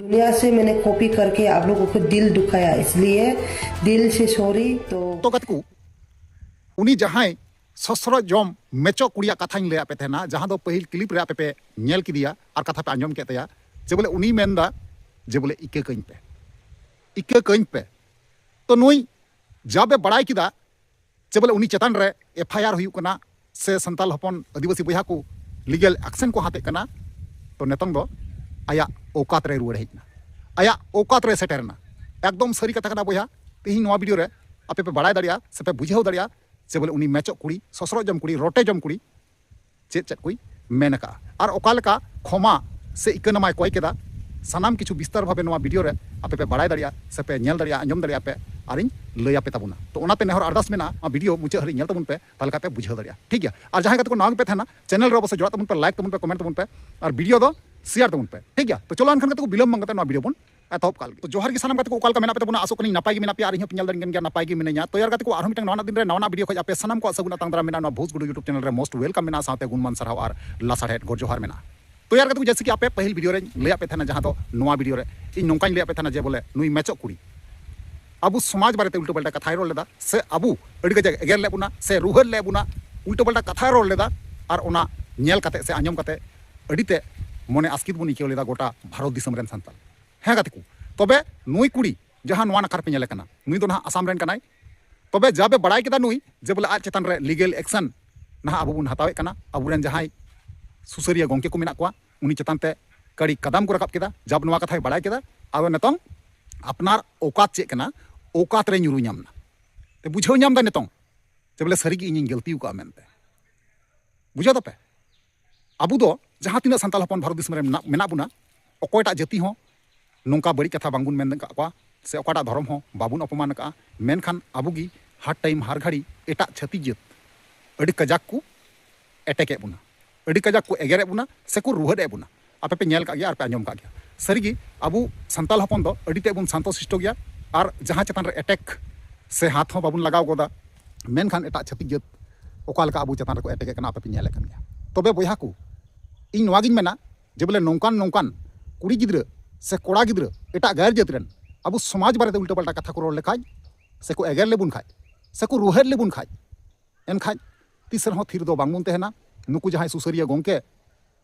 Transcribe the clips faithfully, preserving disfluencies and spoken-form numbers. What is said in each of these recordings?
दुनिया से मैंने कॉपी करके आप लोगों को दिल दुखाया, इसलिए दिल से सॉरी। तो ᱛᱚ ᱜᱟᱛᱮ ᱠᱚ, ᱩᱱᱤ ᱡᱟᱦᱟᱸᱭ ᱥᱚᱥᱨᱚᱡ ᱡᱚᱢ ᱢᱮᱪᱚ ᱠᱩᱲᱤᱭᱟᱜ ᱠᱟᱛᱷᱟᱧ ᱞᱟᱹᱭᱟᱫ ᱯᱮ ᱛᱟᱦᱮᱱᱟ, ᱡᱟᱦᱟᱸ ᱫᱚ ᱯᱟᱹᱦᱤᱞ ᱠᱞᱤᱯ ᱨᱮ ᱟᱯᱮ ᱯᱮ ᱧᱮᱞ ᱠᱮᱫᱮᱭᱟ ᱟᱨ ᱠᱟᱛᱷᱟ ᱯᱮ ᱟᱸᱡᱚᱢ ᱠᱮᱫ ᱛᱟᱭᱟ, ᱡᱮ ᱵᱚᱞᱮ ᱩᱱᱤ ᱢᱮᱱᱫᱟ ᱡᱮ ᱵᱚᱞᱮ ᱤᱠᱟᱹ ᱠᱟᱹᱧ ᱯᱮ, ᱤᱠᱟᱹ ᱠᱟᱹᱧ ᱯᱮ᱾ ᱛᱚ ᱱᱩᱭ ᱡᱟᱵᱮ ᱵᱟᱲᱟᱭ ᱠᱮᱫᱟ ᱡᱮ ᱵᱚᱞᱮ ᱩᱱᱤ ᱪᱮᱛᱟᱱ ᱨᱮ ᱮᱯᱷ ᱟᱭ ᱟᱨ ᱦᱩᱭᱩᱜ ᱠᱟᱱᱟ ᱥᱮ ᱥᱟᱱᱛᱟᱞ ᱦᱚᱯᱚᱱ ᱟᱹᱫᱤᱵᱟᱹᱥᱤ ᱵᱚᱭᱦᱟ ᱠᱚ ᱞᱤᱜᱮᱞ ᱮᱠᱥᱮᱱ ᱠᱚ ᱦᱟᱛᱮᱜ ᱠᱟᱱᱟ, ᱛᱚ ᱱᱤᱛᱚᱝ ᱫᱚ ᱟᱭᱟᱜ ᱚᱣᱠᱟᱛ ᱨᱮ ᱨᱩᱣᱟᱹᱲ ᱦᱮᱡ ᱮᱱᱟ, ᱟᱭᱟᱜ ᱚᱣᱠᱟᱛ ᱨᱮ ᱥᱮᱴᱮᱨ ᱮᱱᱟ᱾ ᱮᱠᱫᱚᱢ ᱥᱟᱹᱨᱤ ᱠᱟᱛᱷᱟ ᱠᱟᱱᱟ ᱵᱚᱭᱦᱟ, ᱛᱮᱦᱮᱧ ᱱᱚᱣᱟ ᱵᱷᱤᱰᱤᱭᱳ ᱨᱮ ᱟᱯᱮ ᱯᱮ ᱵᱟᱲᱟᱭ ᱫᱟᱲᱮᱭᱟᱜᱼᱟ ᱥᱮ ᱯᱮ ᱵᱩᱡᱷᱟᱹᱣ ᱫᱟᱲᱮᱭᱟᱜᱼᱟ ᱡᱮ ᱵᱚᱞᱮ ᱩᱱᱤ ᱢᱮᱪᱚᱜ ᱠᱩᱲᱤ, ᱥᱚᱥᱨᱚᱡ ᱡᱚᱢ ᱠᱩᱲᱤ, ᱨᱚᱴᱮ ᱡᱚᱢ ᱠᱩᱲᱤ ᱪᱮᱫ ᱪᱮᱫ ᱠᱚᱭ ᱢᱮᱱ ᱟᱠᱟᱫᱼᱟ ᱟᱨ ᱚᱠᱟ ᱞᱮᱠᱟ ᱠᱷᱚᱢᱟ ᱥᱮ ᱤᱠᱟᱹᱱᱟᱢᱟᱭ ᱠᱚᱭ ᱠᱮᱫᱟ, ᱥᱟᱱᱟᱢ ᱠᱤᱪᱷᱩ ᱵᱤᱥᱛᱟᱨ ᱵᱷᱟᱵᱮ ᱱᱚᱣᱟ ᱵᱷᱤᱰᱤᱭᱳ ᱨᱮ ᱟᱯᱮ ᱯᱮ ᱵᱟᱲᱟᱭ ᱫᱟᱲᱮᱭᱟᱜᱼᱟ ᱥᱮ ᱯᱮ ᱧᱮᱞ ᱫᱟᱲᱮᱭᱟᱜᱼᱟ, ᱟᱸᱡᱚᱢ ᱫᱟᱲᱮᱭᱟᱜᱼᱟ ᱯᱮ ᱟᱨᱤᱧ ᱞᱟᱹᱭ ᱟᱯᱮ ᱛᱟᱵᱚᱱᱟ᱾ ᱛᱚ ᱚᱱᱟᱛᱮ ᱱᱮᱦᱚᱨ ᱟᱨᱫᱟᱥ ᱢᱮᱱᱟᱜᱼᱟ, ᱱᱚᱣᱟ ᱵᱷᱤᱰᱤᱭᱳ ᱢᱩᱪᱟᱹᱫ ᱦᱟᱹᱨᱤᱡ ᱧᱮᱞ ᱛᱟᱵᱚᱱ ᱯᱮ, ᱛᱟᱦᱚᱞᱮ ᱠᱷᱟᱱ ᱯᱮ ᱵᱩᱡᱷᱟᱹᱣ ᱫᱟᱲᱮᱭᱟᱜᱼᱟ, ᱴᱷᱤᱠ ᱜᱮᱭᱟ? ᱟᱨ ᱡᱟᱦᱟᱸᱭ ᱜᱟᱛᱮ ᱠᱚ ᱱᱟᱣᱟ ᱜᱮᱯᱮ ᱛᱟᱦᱮᱱᱟ, ᱪᱮᱱᱮᱞ ᱨᱮ ᱚᱵᱚᱥᱥᱳᱭ ᱡᱚᱲᱟᱜ ᱛᱟᱵᱚᱱ ᱯᱮ, ᱞᱟᱭᱤᱠ ᱛᱟᱵᱚᱱ ᱯᱮ, ᱠᱚᱢᱮᱱᱴ ᱛᱟᱵᱚᱱ ᱯᱮ ᱟᱨ ᱵᱷᱤᱰᱤᱭᱳ ᱫᱚ ᱥᱮᱭᱟᱨ ᱛᱟᱵᱚᱱ ᱯᱮ, ᱴᱷᱤᱠ ᱜᱮᱭᱟ? ᱛᱚ ᱪᱚᱞᱚ ᱮᱱᱠᱷᱟᱱ ᱜᱟᱛᱮ ᱠᱚ ᱵᱤᱞᱚᱢ ᱵᱟᱝ ᱠᱟᱛᱮ ᱱᱚᱣᱟ ᱵᱷᱤᱰᱤᱭᱳ ᱵᱚᱱ ᱮᱛᱚᱦᱚᱵ ᱠᱟᱜ ᱞᱮᱜᱮ᱾ ᱛᱚ ᱡᱚᱦᱟᱨ ᱜᱮ ᱥᱟᱱᱟᱢ ᱜᱟᱛᱮ ᱠᱚ, ᱚᱠᱟ ᱞᱮᱠᱟ ᱢᱮᱱᱟᱜ ᱯᱮ ᱛᱟᱵᱚᱱᱟ? ᱟᱥᱚᱜ ᱠᱟᱹᱱᱟᱹᱧ ᱱᱟᱯᱟᱭ ᱜᱮ ᱢᱮᱱᱟᱜ ᱯᱮᱭᱟ ᱟᱨ ᱤᱧ ᱦᱚᱸ ᱯᱮ ᱧᱮᱞ ᱫᱟᱲᱮᱭᱟᱜ ᱠᱟᱱ ᱜᱮᱭᱟ ᱱᱟᱯᱟᱭ ᱜᱮ ᱢᱤᱱᱟᱹᱧᱟ᱾ ᱛᱚ ᱭᱟᱨ ᱜᱟᱛᱮ ᱠᱚ, ᱟᱨᱦᱚᱸ ᱢᱤᱫᱴᱟᱝ ᱱᱟᱣᱟ ᱫᱤᱱ ᱨᱮ ᱱᱟᱣᱟ ᱱᱟᱜ ᱵᱷᱤᱰᱤᱭᱳ ᱠᱷᱚᱡ ᱟᱯᱮ ᱥᱟᱱᱟᱢ ᱠᱚᱣᱟᱜ ᱥᱟᱹᱜᱩᱱ ᱟᱛᱟᱝ ᱫᱟᱨᱟᱢ ᱢᱮᱱᱟᱜᱼᱟ᱾ ᱱᱚᱣᱟ ᱵᱷᱳᱡᱽ ᱜᱩᱰᱩ YouTube ᱪᱮᱱᱮᱞ ᱨᱮ most welcome ᱢᱮᱱᱟᱜᱼᱟ, ᱥᱟᱶᱛᱮ ᱜᱩᱱᱢᱟᱱ ᱥᱟᱨᱦᱟᱣ ᱟᱨ ᱞᱟᱥᱟᱲᱦᱮᱫ ᱜᱚᱰ ᱡᱚᱦᱟᱨ ᱢᱮᱱᱟᱜᱼᱟ᱾ ᱛᱚ ᱭᱟᱨ ᱜᱟᱛᱮ ᱠᱚ, ᱡᱮᱭᱥᱮ ᱠᱤ ᱟᱯᱮ ᱯᱟᱹᱦᱤᱞ ᱵᱷᱤᱰᱤᱭᱳ ᱨᱮᱧ ᱞᱟᱹᱭᱟᱫ ᱯᱮ ᱛᱟᱦᱮᱱᱟ, ᱡᱟᱦᱟᱸ ᱫᱚ ᱱᱚᱣᱟ ᱵᱷᱤᱰᱤᱭᱳ ᱨᱮ ᱤᱧ ᱱᱚᱝᱠᱟᱧ ᱞᱟᱹᱭᱟᱫ ᱯᱮ ᱛᱟᱦᱮᱱᱟ ᱡᱮ ᱵᱚᱞᱮ ᱱᱩᱭ ᱢᱮᱪᱚᱜ ᱠᱩᱲᱤ ᱟᱵᱚ ᱥᱚᱢᱟᱡᱽ ᱵᱟᱨᱮᱛᱮ ᱩᱞᱴᱟᱹ ᱯᱟᱞᱴᱟ ᱠᱟᱛᱷᱟᱭ ᱨᱚᱲ ᱞᱮᱫᱟ ᱥᱮ ᱟᱵᱚ ᱟᱹᱰᱤ ᱠᱟᱡᱟᱠ ᱮᱜᱮᱨ ᱞᱮᱫ ᱵᱚᱱᱟ ᱥᱮ ᱨᱩᱦᱮᱫ ᱞᱮᱫ ᱵᱚᱱᱟ, ᱩᱞᱴᱟᱹ ᱯᱟᱞᱴᱟ ᱠᱟᱛᱷᱟᱭ ᱨᱚᱲ ᱞᱮᱫᱟ᱾ ᱟᱨ ᱚᱱᱟ ᱧᱮᱞ ᱠᱟᱛᱮ ᱥᱮ ᱟᱸᱡᱚᱢ ᱠᱟᱛᱮ ᱟᱹᱰᱤ ᱛᱮ ᱢᱚᱱᱮ ᱟᱥᱠᱤᱛ ᱵᱚᱱ ᱟᱹᱭᱠᱟᱹᱣ ᱞᱮᱫᱟ ᱜᱚᱴᱟ ᱵᱷᱟᱨᱚᱛ ᱫᱤᱥᱚᱢ ᱨᱮᱱ ᱥᱟᱱᱛᱟᱲ᱾ ᱦᱮᱸ ᱜᱟᱛᱮ ᱠᱚ, ᱛᱚᱵᱮ ᱱᱩᱭ ᱠᱩᱲᱤ ᱡᱟᱦᱟᱸ ᱱᱚᱣᱟ ᱱᱟᱠᱷᱟ ᱨᱮᱯᱮ ᱧᱮᱞᱮ ᱠᱟᱱᱟ, ᱱᱩᱭ ᱫᱚ ᱱᱟᱦᱟᱜ ᱟᱥᱟᱢ ᱨᱮᱱ ᱠᱟᱱᱟᱭ᱾ ᱛᱚᱵᱮ ᱡᱟ ᱯᱮ ᱵᱟᱲᱟᱭ ᱠᱮᱫᱟ ᱱᱩᱭ ᱡᱮ ᱵᱚᱞᱮ ᱟᱡ ᱪᱮᱛᱟᱱ ᱨᱮ ᱞᱤᱜᱮᱞ ᱮᱠᱥᱮᱱ ᱱᱟᱦᱟᱜ ᱟᱵᱚ ᱵᱚᱱ ᱦᱟᱛᱟᱣᱮᱫ ᱠᱟᱱᱟ, ᱟᱵᱚᱨᱮᱱ ᱡᱟᱦᱟᱸᱭ ᱥᱩᱥᱟᱹᱨᱤᱭᱟᱹ ᱜᱚᱢᱠᱮ ᱠᱚ ᱢᱮᱱᱟᱜ ᱠᱚᱣᱟ, ᱩᱱᱤ ᱪᱮᱛᱟᱱ ᱛᱮ ᱠᱟᱹᱲᱤ ᱠᱟᱫᱟᱢ ᱠᱚ ᱨᱟᱠᱟᱵ ᱠᱮᱫᱟ᱾ ᱡᱟᱵ ᱱᱚᱣᱟ ᱠᱟᱛᱷᱟᱭ ᱵᱟᱲᱟᱭ ᱠᱮᱫᱟ, ᱟᱫᱚ ᱱᱤᱛᱚᱝ ᱟᱯᱱᱟᱨ ᱚᱠᱟᱛ ᱪᱮᱫ ᱠᱟᱱᱟ, ᱚᱠᱟᱛ ᱨᱮ ᱧᱩᱨᱩ ᱧᱟᱢ ᱮᱱᱟ᱾ ᱛᱮ ᱵᱩᱡᱷᱟᱹᱣ ᱧᱟᱢ ᱮᱫᱟ ᱱᱤᱛᱚᱝ ᱡᱮ ᱵᱚᱞᱮ ᱥᱟᱹᱨᱤᱜᱮ ᱤᱧᱤᱧ ᱜᱟᱹᱞᱛᱤ ᱟᱠᱟᱫᱼᱟ ᱢᱮᱱᱛᱮ᱾ ᱵᱩᱡᱷᱟᱹᱣ ᱫᱟᱯᱮ? ᱟᱵᱚ ᱫᱚ ᱡᱟᱦᱟᱸ ᱛᱤᱱᱟᱹᱜ ᱥᱟᱱᱛᱟᱲ ᱦᱚᱯᱚᱱ ᱵᱷᱟᱨᱚᱛ ᱫᱤᱥᱚᱢ ᱨᱮ ᱢᱮᱱᱟᱜ, ᱢᱮᱱᱟᱜ ᱵᱚᱱᱟ, ᱚᱠᱚᱭᱴᱟᱜ ᱡᱟᱹᱛᱤ ᱦᱚᱸ ᱱᱚᱝᱠᱟ ᱵᱟᱹᱲᱤᱡ ᱠᱟᱛᱷᱟ ᱵᱟᱝᱵᱚᱱ ᱢᱮᱱ ᱟᱠᱟᱫ ᱠᱚᱣᱟ ᱥᱮ ᱚᱠᱟᱴᱟᱜ ᱫᱷᱚᱨᱚᱢ ᱦᱚᱸ ᱵᱟᱵᱚᱱ ᱚᱯᱚᱢᱟᱱ ᱟᱠᱟᱫᱼᱟ᱾ ᱢᱮᱱᱠᱷᱟᱱ ᱟᱵᱚ ᱜᱮ ᱦᱟᱨ ᱴᱟᱭᱤᱢ ᱦᱟᱨ ᱜᱷᱟᱹᱲᱤ ᱮᱴᱟᱜ ᱪᱷᱟᱹᱛᱤᱠ ᱡᱟᱹᱛ ᱟᱹᱰᱤ ᱠᱟᱡᱟᱠ ᱠᱚ ᱮᱴᱮᱠ ᱮᱫ ᱵᱚᱱᱟ, ᱟᱹᱰᱤ ᱠᱟᱡᱟᱠ ᱠᱚ ᱮᱜᱮᱨᱮᱫ ᱵᱚᱱᱟ ᱥᱮᱠᱚ ᱨᱩᱦᱮᱫ ᱮᱫ ᱵᱚᱱᱟ᱾ ᱟᱯᱮ ᱯᱮ ᱧᱮᱞ ᱠᱟᱜ ᱜᱮᱭᱟ ᱟᱨ ᱯᱮ ᱟᱸᱡᱚᱢ ᱠᱟᱜ ᱜᱮᱭᱟ᱾ ᱥᱟᱹᱨᱤᱜᱮ ᱟᱵᱚ ᱥᱟᱱᱛᱟᱲ ᱦᱚᱯᱚᱱ ᱫᱚ ᱟᱹᱰᱤ ᱛᱮᱫ ᱵᱚᱱ ᱥᱟᱱᱛᱚ ᱥᱤᱥᱴᱚ ᱜᱮᱭᱟ ᱟᱨ ᱡᱟᱦᱟᱸ ᱪᱮᱛᱟᱱ ᱨᱮ ᱮᱴᱮᱠ ᱥᱮ ᱦᱟᱛ ᱦᱚᱸ ᱵᱟᱵᱚᱱ ᱞᱟᱜᱟᱣ ᱜᱚᱫᱟ᱾ ᱢᱮᱱᱠᱷᱟᱱ ᱮᱴᱟᱜ ᱪᱷᱟᱹᱛᱤᱠ ᱡᱟᱹᱛ ᱚᱠᱟ ᱞᱮᱠᱟ ᱟᱵᱚ ᱪᱮᱛᱟᱱ ᱨᱮᱠᱚ ᱮᱴᱮᱠ ᱮᱫ ᱠᱟᱱᱟ ᱟᱯᱮ ᱯᱮ ᱧᱮᱞᱮᱫ ᱠᱟᱱ ᱜᱮᱭᱟ᱾ ᱛᱚᱵᱮ ᱵᱚᱭᱦᱟ ᱠᱚ, ᱤᱧ ᱱᱚᱣᱟ ᱜᱤᱧ ᱢᱮᱱᱟ ᱡᱮ ᱵᱚᱞᱮ ᱱᱚᱝᱠᱟᱱ ᱱᱚᱝᱠᱟᱱ ᱠᱩᱲᱤ ᱜᱤᱫᱽᱨᱟᱹ ᱥᱮ ᱠᱚᱲᱟ ᱜᱤᱫᱽᱨᱟᱹ ᱮᱴᱟᱜ ᱜᱟᱭᱟᱨ ᱡᱟᱹᱛ ᱨᱮᱱ ᱟᱵᱚ ᱥᱚᱢᱟᱡᱽ ᱵᱟᱨᱮᱛᱮ ᱩᱞᱴᱟᱹ ᱯᱟᱞᱴᱟ ᱠᱟᱛᱷᱟ ᱠᱚ ᱨᱚᱲ ᱞᱮᱠᱷᱟᱡ, ᱥᱮ ᱠᱚ ᱮᱜᱮᱨ ᱞᱮᱵᱚᱱ ᱠᱷᱟᱡ, ᱥᱮ ᱠᱚ ᱨᱩᱦᱮᱫ ᱞᱮᱵᱚᱱ ᱠᱷᱟᱡ, ᱮᱱᱠᱷᱟᱡ ᱛᱤᱥ ᱨᱮᱦᱚᱸ ᱛᱷᱤᱨ ᱫᱚ ᱵᱟᱝᱵᱚᱱ ᱛᱟᱦᱮᱱᱟ᱾ ᱱᱩᱠᱩ ᱡᱟᱦᱟᱸᱭ ᱥᱩᱥᱟᱹᱨᱤᱭᱟᱹ ᱜᱚᱢᱠᱮ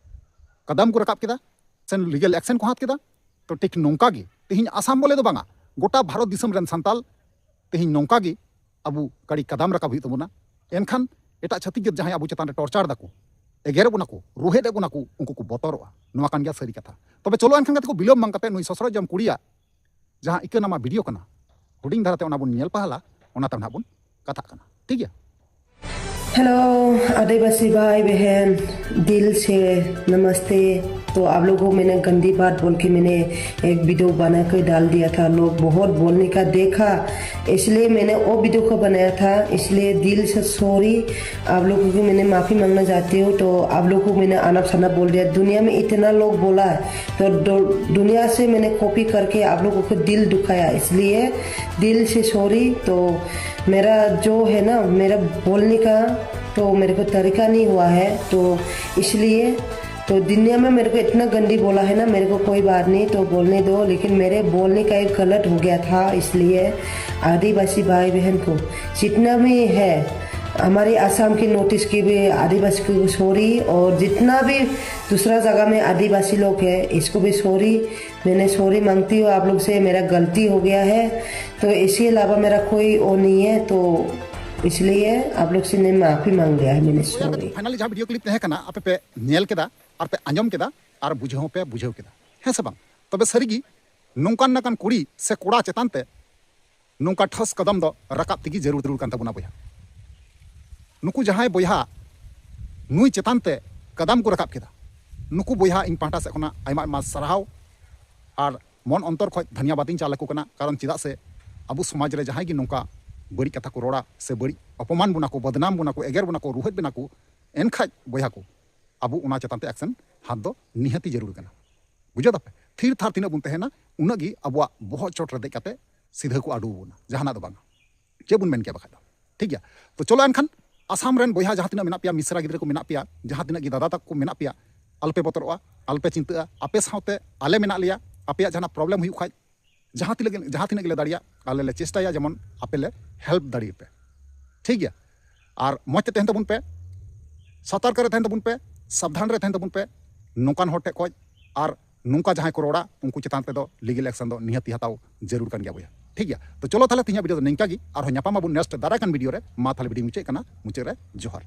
ᱠᱟᱫᱟᱢ ᱠᱚ ᱨᱟᱠᱟᱵ ᱠᱮᱫᱟ, ᱥᱮ ᱞᱤᱜᱟᱞ ᱮᱠᱥᱮᱱ ᱠᱚ ᱦᱟᱛ ᱠᱮᱫᱟ, ᱛᱚ ᱴᱷᱤᱠ ᱱᱚᱝᱠᱟ ᱜᱮ ᱛᱮᱦᱮᱧ ᱟᱥᱟᱢ ᱵᱚᱞᱮ ᱫᱚ ᱵᱟᱝᱟ, ᱜᱚᱴᱟ ᱵᱷᱟᱨᱚᱛ ᱫᱤᱥᱚᱢ ᱨᱮᱱ ᱥᱟᱱᱛᱟᱞ ᱛᱮᱦᱮᱧ ᱱᱚᱝᱠᱟ ᱜᱮ ᱟᱵᱚ ᱠᱟᱹᱲᱤ ᱠᱟᱫᱟᱢ ᱨᱟᱠᱟᱵ ᱦᱩᱭᱩᱜ ᱛᱟᱵᱚᱱᱟ᱾ ᱮᱱᱠᱷᱟᱱ ᱮᱴᱟᱜ ᱪᱷᱟᱹᱛᱤᱠ ᱡᱟᱹᱛ ᱡᱟᱦᱟᱸᱭ ᱟᱵᱚ ᱪᱮᱛᱟᱱ ᱨᱮ ᱴᱚᱨᱪᱟᱨ ᱫᱟᱠᱚ, ᱮᱜᱮᱨᱮᱫ ᱵᱚᱱᱟ ᱠᱚ, ᱩᱱᱠᱩ ᱠᱚ ᱵᱚᱛᱚᱨᱚᱜᱼᱟ᱾ ᱱᱚᱣᱟ ᱠᱟᱱ ᱜᱮᱭᱟ ᱥᱟᱹᱨᱤ ᱠᱟᱛᱷᱟ᱾ ᱛᱚᱵᱮ ᱪᱚᱞᱚ ᱮᱱᱠᱷᱟᱱ ᱜᱟᱛᱮ ᱠᱚ, ᱵᱤᱞᱚᱢ ᱵᱟᱝ ᱠᱟᱛᱮ ᱱᱩᱭ ᱥᱚᱥᱨᱚᱡ ᱡᱚᱢ ᱠᱩᱲᱤᱭᱟᱜ ᱡᱟᱦᱟᱸ ᱤᱠᱟᱹ ᱱᱟᱢᱟ ᱵᱷᱤᱰᱤᱭᱳ ᱠᱟᱱᱟ, ᱦᱩᱰᱤᱧ ᱫᱷᱟᱨᱟᱛᱮ ᱚᱱᱟ ᱵᱚᱱ ᱧᱮᱞ ᱯᱟᱦᱞᱟ, ᱚᱱᱟ ᱛᱟᱭᱚᱢ ᱱᱟᱦᱟᱜ ᱵᱚᱱ ᱠᱟᱛᱷᱟᱜ ᱠᱟᱱᱟ᱾ ᱴᱷᱤᱠ ᱜᱮᱭᱟ? हेलो आदिवासी भाई बहन, दिल से नमस्ते। तो आप लोगों को मैंने गंदी बात बोल के मैंने एक वीडियो बना के डाल दिया था। लोग बहुत बोलने का देखा, इसलिए मैंने वो वीडियो को बनाया था। इसलिए दिल से सॉरी। आप लोगों की मैंने माफ़ी मांगना चाहती हूँ। तो आप लोगों को मैंने अनाप शनाप बोल दिया। दुनिया में इतना लोग बोला है, तो दु- दुनिया से मैंने कॉपी करके आप लोगों को दिल दुखाया, इसलिए दिल से सॉरी। तो मेरा जो है ना, मेरा बोलने का तो मेरे को तरीका नहीं हुआ है, तो इसलिए तो दुनिया में मेरे को इतना गंदी बोला है ना, मेरे को कोई बात नहीं, तो बोलने दो। लेकिन मेरे बोलने का एक गलत हो गया था, इसलिए आदिवासी भाई बहन को जितना भी है, हमारे आसाम के नॉर्थ ईस्ट की भी आदिवासी को सॉरी, और जितना भी दूसरा जगह में आदिवासी लोग है, इसको भी सॉरी। मैंने सॉरी मांगती हूँ आप लोग से, मेरा गलती हो गया है। तो इसके अलावा मेरा कोई वो नहीं है, तो इसलिए आप लोग से मैं माफ़ी मांग लिया है मैंने। सॉरी। ᱯᱷᱟᱭᱱᱟᱞᱤ ᱡᱟᱦᱟᱸ ᱵᱷᱤᱰᱤᱭᱳ ᱠᱞᱤᱯ ᱛᱟᱦᱮᱸ ᱠᱟᱱᱟ, ᱟᱯᱮ ᱯᱮ ᱧᱮᱞ ᱠᱮᱫᱟ ᱟᱨ ᱯᱮ ᱟᱸᱡᱚᱢ ᱠᱮᱫᱟ ᱟᱨ ᱵᱩᱡᱷᱟᱹᱣ ᱦᱚᱸᱯᱮ ᱵᱩᱡᱷᱟᱹᱣ ᱠᱮᱫᱟ, ᱦᱮᱸ ᱥᱮ ᱵᱟᱝ? ᱛᱚᱵᱮ ᱥᱟᱹᱨᱤᱜᱮ ᱱᱚᱝᱠᱟᱱ ᱱᱟᱠᱟᱱ ᱠᱩᱲᱤ ᱥᱮ ᱠᱚᱲᱟ ᱪᱮᱛᱟᱱ ᱛᱮ ᱱᱚᱝᱠᱟ ᱴᱷᱟᱹᱥ ᱠᱟᱫᱟᱢ ᱫᱚ ᱨᱟᱠᱟᱵ ᱛᱮᱜᱮ ᱡᱟᱹᱨᱩᱲ ᱡᱟᱹᱨᱩᱲ ᱠᱟᱱ ᱛᱟᱵᱚᱱᱟ ᱵᱚᱭᱦᱟ᱾ ᱱᱩᱠᱩ ᱡᱟᱦᱟᱸᱭ ᱵᱚᱭᱦᱟ ᱱᱩᱭ ᱪᱮᱛᱟᱱ ᱛᱮ ᱠᱟᱫᱟᱢ ᱠᱚ ᱨᱟᱠᱟᱵ ᱠᱮᱫᱟ, ᱱᱩᱠᱩ ᱵᱚᱭᱦᱟ ᱤᱧ ᱯᱟᱦᱴᱟ ᱥᱮᱫ ᱠᱷᱚᱱᱟᱜ ᱟᱭᱢᱟ ᱟᱭᱢᱟ ᱥᱟᱨᱦᱟᱣ᱾ ᱟᱨ ᱢᱚᱱ ᱚᱱᱛᱚᱨ ᱠᱷᱚᱱ ᱫᱷᱟᱱᱭᱟᱵᱟᱫ ᱤᱧ ᱪᱟᱞ ᱟᱠᱚ ᱠᱟᱱᱟ᱾ ᱠᱟᱨᱚᱱ ᱪᱮᱫᱟᱜ ᱥᱮ ᱟᱵᱚ ᱥᱚᱢᱟᱡᱽ ᱨᱮ ᱡᱟᱦᱟᱸᱭ ᱜᱮ ᱱᱚᱝᱠᱟ ᱵᱟᱹᱲᱤᱡ ᱠᱟᱛᱷᱟ ᱠᱚ ᱨᱚᱲᱟ ᱥᱮ ᱵᱟᱹᱲᱤᱡ ᱚᱯᱚᱢᱟᱱ ᱵᱚᱱᱟ ᱠᱚ, ᱵᱚᱫᱱᱟᱢ ᱵᱚᱱᱟ ᱠᱚ, ᱮᱜᱮᱨ ᱵᱚᱱᱟ ᱠᱚ, ᱨᱩᱦᱮᱫ ᱵᱚᱱᱟ ᱠᱚ, ᱮᱱᱠᱷᱟᱡ ᱵᱚᱭᱦᱟ ᱠᱚ, ᱟᱵᱚ ᱚᱱᱟ ᱪᱮᱛᱟᱱ ᱛᱮ ᱮᱠᱥᱮᱱ ᱦᱟᱛ ᱫᱚ ᱱᱤᱦᱟᱹᱛᱤ ᱡᱟᱹᱨᱩᱲ ᱠᱟᱱᱟ᱾ ᱵᱩᱡᱷᱟᱹᱣ ᱫᱟᱯᱮ? ᱛᱷᱤᱨ ᱛᱷᱟᱨ ᱛᱤᱱᱟᱹᱜ ᱵᱚᱱ ᱛᱟᱦᱮᱱᱟ, ᱩᱱᱟᱹᱜ ᱜᱮ ᱟᱵᱚᱣᱟᱜ ᱵᱚᱦᱚᱜ ᱪᱚᱴ ᱨᱮ ᱫᱮᱡ ᱠᱟᱛᱮ ᱥᱤᱫᱷᱟᱹ ᱠᱚ ᱟᱹᱰᱩ ᱟᱵᱚᱱᱟ, ᱡᱟᱦᱟᱱᱟᱜ ᱫᱚ ᱵᱟᱝᱟ᱾ ᱪᱮᱫ ᱵᱚᱱ ᱢᱮᱱ ᱠᱮᱭᱟ ᱵᱟᱠᱷᱟᱡ ᱫᱚ? ᱴᱷᱤᱠ ᱜᱮᱭᱟ᱾ ᱛᱚ ᱪᱚᱞᱚ ᱮᱱᱠᱷᱟᱱ ᱟᱥᱟᱢ ᱨᱮᱱ ᱵᱚᱭᱦᱟ ᱡᱟᱦᱟᱸ ᱛᱤᱱᱟᱹᱜ ᱢᱮᱱᱟᱜ ᱯᱮᱭᱟ, ᱢᱤᱥᱨᱟ ᱜᱤᱫᱽᱨᱟᱹ ᱠᱚ ᱢᱮᱱᱟᱜ ᱯᱮᱭᱟ, ᱡᱟᱦᱟᱸ ᱛᱤᱱᱟᱹᱜ ᱜᱮ ᱫᱟᱫᱟ ᱛᱟᱠᱚ ᱠᱚ ᱢᱮᱱᱟᱜ ᱯᱮᱭᱟ, ᱟᱞᱚᱯᱮ ᱵᱚᱛᱚᱨᱚᱜᱼᱟ, ᱟᱞᱚᱯᱮ ᱪᱤᱱᱛᱟᱹᱜᱼᱟ᱾ ᱟᱯᱮ ᱥᱟᱶᱛᱮ ᱟᱞᱮ ᱢᱮᱱᱟᱜ ᱞᱮᱭᱟ, ᱟᱯᱮᱭᱟᱜ ᱡᱟᱦᱟᱱᱟᱜ ᱯᱨᱚᱵᱞᱮᱢ ᱦᱩᱭᱩᱜ ᱠᱷᱟᱡ, ᱡᱟᱦᱟᱸ ᱛᱤᱱᱟᱹᱜ ᱜᱮ, ᱡᱟᱦᱟᱸ ᱛᱤᱱᱟᱹᱜ ᱜᱮᱞᱮ ᱫᱟᱲᱮᱭᱟᱜ, ᱟᱞᱮ ᱞᱮ ᱪᱮᱥᱴᱟᱭᱟ ᱡᱮᱢᱚᱱ ᱟᱯᱮ ᱞᱮ ᱦᱮᱞᱯ ᱫᱟᱲᱮᱭᱟᱯᱮ᱾ ᱴᱷᱤᱠ ᱜᱮᱭᱟ? ᱟᱨ ᱢᱚᱡᱽ ᱛᱮ ᱛᱟᱦᱮᱱ ᱛᱟᱵᱚᱱ ᱯᱮ, ᱥᱚᱛᱚᱨᱠ ᱨᱮ ᱛᱟᱦᱮᱱ ᱛᱟᱵᱚᱱ ᱯᱮ, ᱥᱟᱵᱫᱷᱟᱱ ᱨᱮ ᱛᱟᱦᱮᱱ ᱛᱟᱵᱚᱱ ᱯᱮ᱾ ᱱᱚᱝᱠᱟᱱ ᱦᱚᱲ ᱴᱷᱮᱱ ᱠᱷᱚᱡ ᱟᱨ ᱱᱚᱝᱠᱟ ᱡᱟᱦᱟᱸᱭ ᱠᱚ ᱨᱚᱲᱟ, ᱩᱱᱠᱩ ᱪᱮᱛᱟᱱ ᱨᱮᱫᱚ ᱞᱤᱜᱮᱞ ᱮᱠᱥᱚᱱ ᱫᱚ ᱱᱤᱦᱟᱹᱛᱤ ᱦᱟᱛᱟᱣ ᱡᱟᱹᱨᱩᱲ ᱠᱟᱱ ᱜᱮᱭᱟ ᱵᱚᱭᱦᱟ᱾ ᱴᱷᱤᱠ ᱜᱮᱭᱟ? ᱛᱚ ᱪᱚᱞᱚ ᱛᱟᱦᱞᱮ ᱛᱮᱦᱮᱧᱟᱜ ᱵᱷᱤᱰᱤᱭᱳ ᱫᱚ ᱱᱤᱝᱠᱟ ᱜᱮ, ᱟᱨᱦᱚᱸ ᱧᱟᱯᱟᱢ ᱟᱵᱚᱱ ᱱᱮᱠᱥᱴ ᱫᱟᱨᱟᱭ ᱠᱟᱱ ᱵᱷᱤᱰᱤᱭᱳ ᱨᱮ᱾ ᱢᱟ ᱛᱟᱦᱞᱮ ᱵᱷᱤᱰᱤᱭᱳ ᱢᱩᱪᱟᱹᱫ ᱠᱟᱱᱟ, ᱢᱩᱪᱟᱹᱫ ᱨᱮ ᱡᱚᱦᱟᱨ᱾